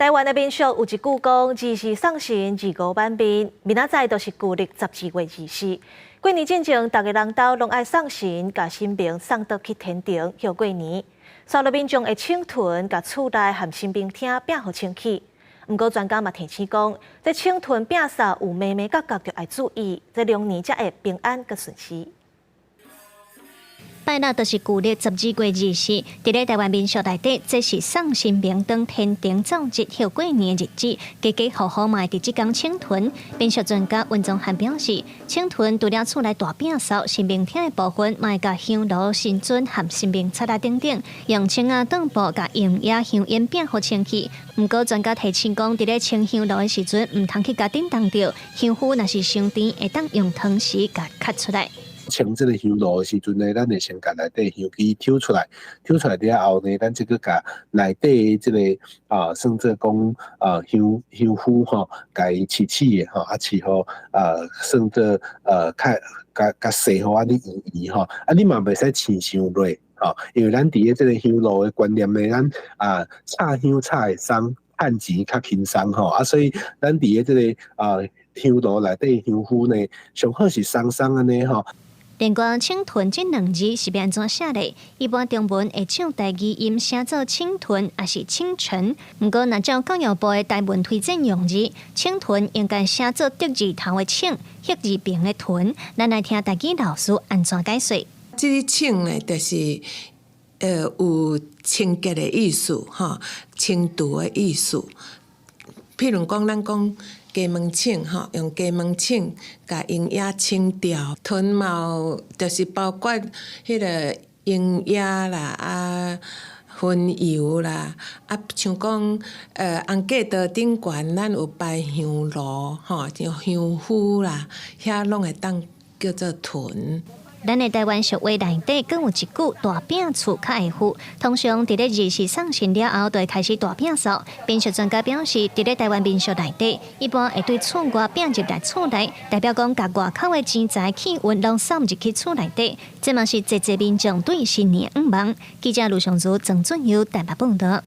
台灣的民俗有一句講：二四送神，二五挽面。明仔載就是舊曆12月24。過年進前，逐家人兜攏愛送神，共神明送倒去天庭，予過年。煞落民眾會請囤，共厝內和神明廳摒予清氣。毋過專家嘛提醒講，這請囤摒掃有眉眉角角，著愛注意，這龍年才會平安閣順遂。拜六就是舊曆12月24，佇咧台灣民俗內底，這是送神明轉天庭走節予過年的日子，家家戶戶嘛會佇這工請囤。民俗專家溫宗漢表示，請囤除了厝內大摒掃神明廳的部分，嘛會共香爐、神尊和神明冊仔等等，用清仔當布共用野香煙摒予清氣。毋過專家提醒講，佇咧清香爐的時陣，毋通去共振動著，香灰若是傷甜，會當用湯匙共押出來。清這个香爐的時陣呢，咱會先共內底香枝抽出來，抽出來了後呢，咱這閣共內底這个啊，算做講啊香香灰吼，共伊拭拭的吼，啊拭予啊算做較共共洗予按呢圓圓吼，啊你嘛袂使穿傷落吼，因為咱佇咧這个香爐的觀念呢，咱啊插香插會鬆，趁錢較輕鬆吼，啊所以咱佇咧這个啊香爐內底香灰呢，上好是鬆鬆按呢吼。另外，請囤這兩字是欲按怎寫咧？一般中文會照台語音寫做請囤，抑是請陳。毋過，若照教育部的台文推薦用字，請囤應該寫做竹字頭的請，彼字旁的屯。咱來聽台語老師按怎解說。這个請呢，就是有清潔的意思，吼，清除的意思。譬如講，咱講雞毛請吼，用雞毛請共蠅蟻清掉。囤嘛有，就是包括彼个蠅蟻啦，啊，薰油啦，啊，像講尪仔桌頂懸，咱有擺香爐吼，像香灰啦，遐攏會當叫做囤。咱的台灣俗話內底，閣有一句大摒厝較會富。通常佇咧二四送神了後，就會開始大摒掃。民俗專家表示，佇咧台灣民俗內底，一般會對厝外摒入來厝內，代表講共外口的錢財氣運攏送入去厝內底。這嘛是濟濟民眾對新年願望。記者盧尚如、曾俊佑台北報導。